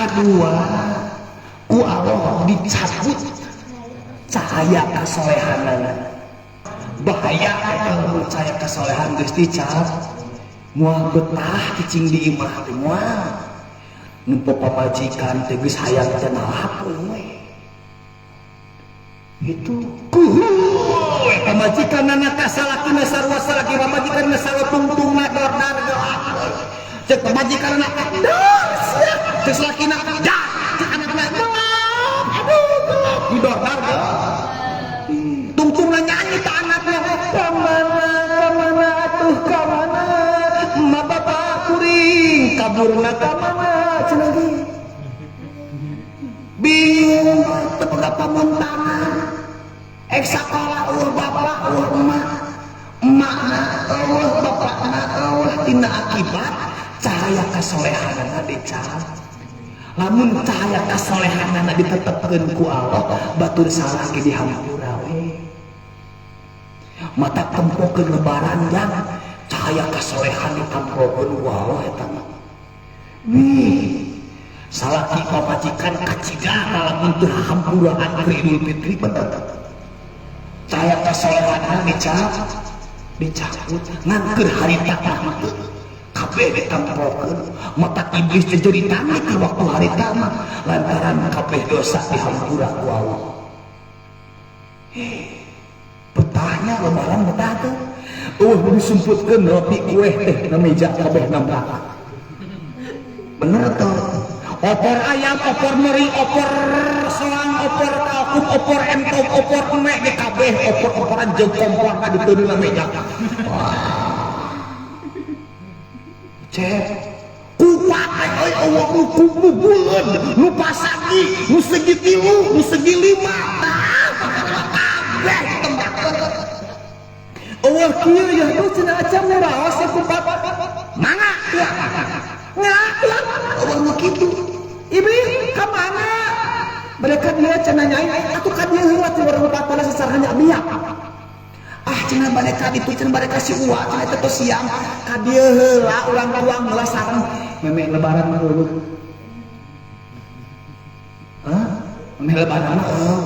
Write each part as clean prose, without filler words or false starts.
Kadua, ku Allah dicabut cahaya kasolehanana. Bahaya kalau cahaya kasolehan geus dicabut, moal betah cicing di imah teh, moal nempo pamajikan teh geus hayang teh nalapun we. Itu kuhu pamajikanana ka salakina sarua, salaki pamajikanna sarua, tungtungna dordar gelap. Cek pamajikanana, "Dar sia." Cek salakina, "Dar." Cek anakna, "Gelap, aduh gelap." Di dordar gelap, tungtungna nyanyi ka anakna, "Kamana, kamana atuh, kamana ma bapak kuring kaburna, kamana?" Cenah ge bingung, teu boga pamuntangan. Ek sakola euweuh bapak, euweuh emak, emakna euweuh, bapakna euweuh. Tina akibat cahaya kasolehanana dicabut. Lamun cahaya kasolehanana ditetepkeun ku Allah, batur salah ge dihampura we. Mata tempokeun lebaran jang cahaya kasolehan ditampokeun ku Allah eta mah. Wih, salaki pamajikan kacida lamun teu hampuraan keur Idul Fitri. Bener, cahaya kasolehanna dicabut, ngan keur harita mah teu kabeh ditampokeun. Mata iblis teh jadi tani di waktu harita mah lantaran kabeh dosa dihampura ku Allah. Betahnya lebaran, betah teh euweuh disumputkeun roti kue teh na meja kabeh nambah. Bener tuh, opor ayam, opor meri, opor soang, opor kalkum, opor entog, opor emek di kabeh opor-oporan jeung kompor ka ditu dina meja. Wah. Cep kupat teh euy, euweuh nu kububuleun, nu pasagi, nu segi tilu, nu segi lima, tah kabeh ditembakeun. Euweuh kieu ya tuh cenah acan nu raos ya kupat. Mangga tuang. Ngakuat euweuh nu kitu. Ibu ka mana? Mereka dia cenah nyai atuh ka dieu heula ti warung patana sasarahnya biak. Ah, cenah bade ka ditu, cenah bade ka si Uwa, cenah teh tos siang. Ka dieu heula urang tuang heula sareng memeh lebaran mah euweuh. Hah? Memeh lebaran mah euweuh.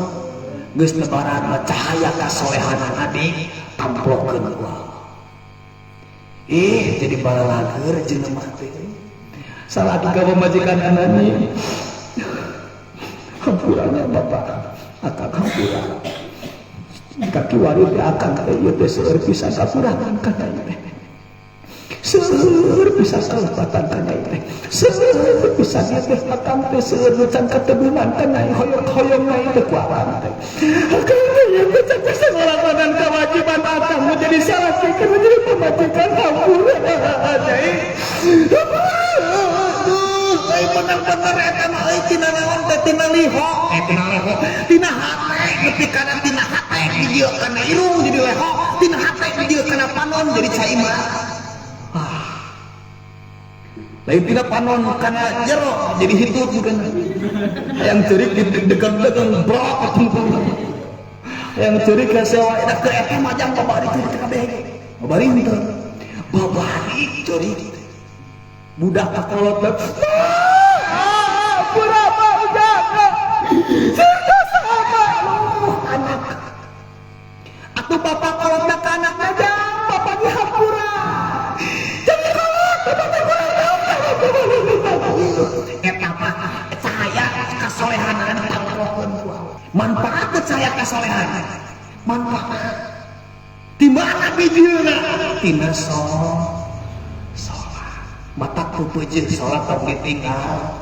Geus lebaran mah cahaya kasolehanana ditamplokeun ku Allah. Ih, jadi balalager jelema teh. Salah ka pamajikan anani. Hampuranya bapak, akang hampura. Kaki wari teh akang teh ieu teh seueur pisan kakurangan ka nyai teh. Seueur pisan kalepatan ka nyai teh. Seueur pisan ieu teh akang teh seueur nu can katebunan ka nyai, hoyong-hoyong nyai teh ku akang teh. Akang teh ieu teh can bisa ngalakonan kewajiban akang menjadi salaki, menjadi pamajikan, hampura nyai. Aduh, euy, bener-bener eta mah euy, tina naon teh, tina liho, eh tina leho, tina hate, nepi kana tina hate dijieun kana irung jadi leho, tina hate dijieun kana panon jadi cai mah. Ah. Lain tina panon kana jero jadi hitut bukan. Hayang ceurik deg-degan brok. Hayang ceurik ka sewa eta ke eta mah jang babari ceurik kabeh. Babari henteu. Babari ceurik. Budak kakolot teh. Pura udah. Serta sama lu anak. Atuh bapak kolot ka anak aja, bapaknya hampura. Jadi kolot, bapak teh kurang tahu. Eta mah cahaya kasolehanan ditampokeun ku Allah. Manfaat cahaya kasolehan. Manfaat. Di mana bijieuna? Tina salat. Mata pupeujeuh salat tong ditinggal.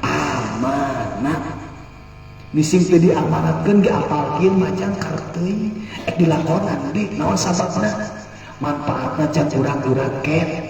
Amanat. Nising teu diamanatkeun ge apalkeun majang karep teuing. Ek dilakonan deui, naon sababna? Manfaatna can urang-urang ket.